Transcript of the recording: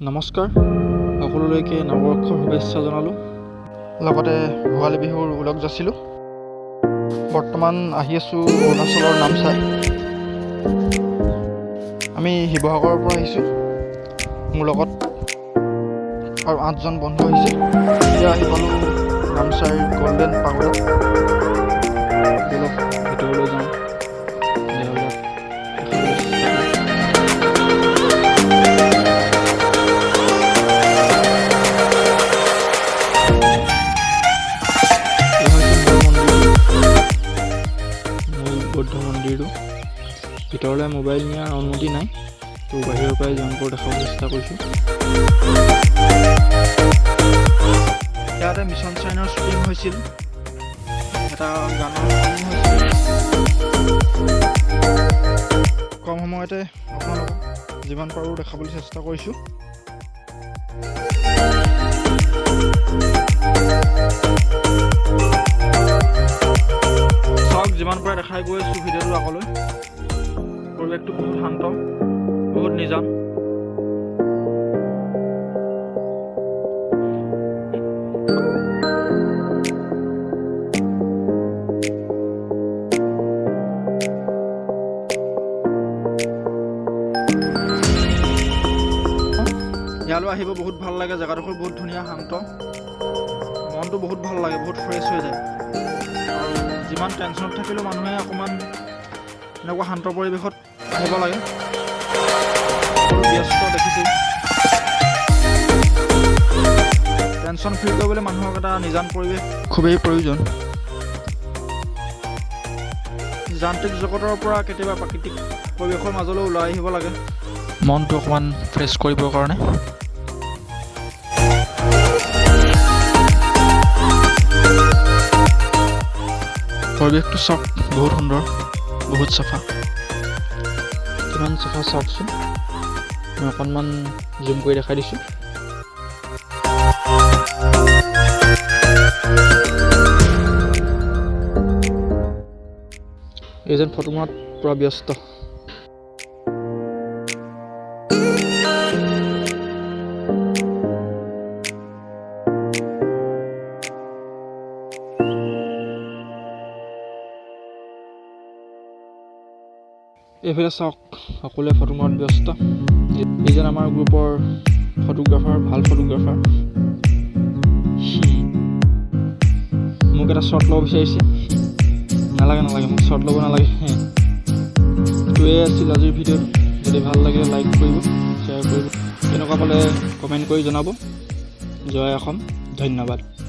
নমস্কাৰ, সকলোলৈকে নৱবৰ্ষৰ শুভেচ্ছা জনালোঁ, লগতে ভোগালী বিহুৰ ওলগ যাচিলোঁ। বৰ্তমান আহি আছোঁ অৰুণাচলৰ নামচাই। আমি শিৱসাগৰৰ পৰা আহিছোঁ। মোৰ লগত আৰু আঠজন বন্ধু আহিছে। এতিয়া আহি পালোঁ নামচাইৰ গল্ডেন পাগোডা। ব'লক, ভিতৰলৈ যাওঁ, জেগাবিলাক দেখাবলৈ চেষ্টা কৰোঁ। এই হৈছে মূল মন্দিৰটো, মূল বৌদ্ধ মন্দিৰটো। ভিতৰলৈ মোবাইল নিয়াৰ অনুমতি নাই, তো বাহিৰৰ পৰাই যিমান পাৰোঁ দেখাব চেষ্টা কৰিছোঁ। ইয়াতে মিছন চাইনাৰ শ্বুটিং হৈছিল, এটা গানৰ শ্বুটিং হৈছিল। কম সময়তে আপোনালোকক যিমান পাৰোঁ দেখাবলৈ চেষ্টা কৰিছোঁ। চাওক, যিমান পাৰে দেখাই গৈ আছোঁ ভিডিঅ'টো আগলৈ। পৰিৱেশটো বহুত শান্ত, বহুত নিজান। ইয়ালৈ আহিব বহুত ভাল লাগে। জেগাডোখৰ বহুত ধুনীয়া, শান্ত, মনটো বহুত ভাল লাগে, বহুত ফ্ৰেছ হৈ যায়। আৰু যিমান টেনশ্যনত থাকিলেও মানুহে অকণমান এনেকুৱা শান্ত পৰিৱেশত আহিব লাগে। সকলো ব্যস্ত দেখিছেই। টেনশ্যন ফ্ৰী কৰিবলৈ মানুহক এটা নিজান পৰিৱেশ খুবেই প্ৰয়োজন। যান্ত্ৰিক জগতৰ পৰা কেতিয়াবা প্ৰাকৃতিক পৰিৱেশৰ মাজলৈ ওলাই আহিব লাগে, মনটো অকণমান ফ্ৰেছ কৰিবৰ কাৰণে। পৰিৱেশটো চাওক, বহুত সুন্দৰ, বহুত চাফা। কিমান চাফা চাওকচোন। মই অকণমান জুম কৰি দেখাই দিছোঁ। এইজন ফটো মৰাত পূৰা ব্যস্ত। এইফালে চাওক, সকলোৱে ফটো মৰাত ব্যস্ত। এইজন আমাৰ গ্ৰুপৰ ফটোগ্ৰাফাৰ, ভাল ফটোগ্ৰাফাৰ। মোক এটা শ্বট ল'ব বিচাৰিছে। নালাগে, নালাগে, মোক শ্বট ল'ব নালাগে। এইটোৱে আছিল আজিৰ ভিডিঅ'টো। যদি ভাল লাগিলে লাইক কৰিব, শ্বেয়াৰ কৰিব, কেনেকুৱা পালে কমেণ্ট কৰি জনাব। জয় অসম, ধন্যবাদ।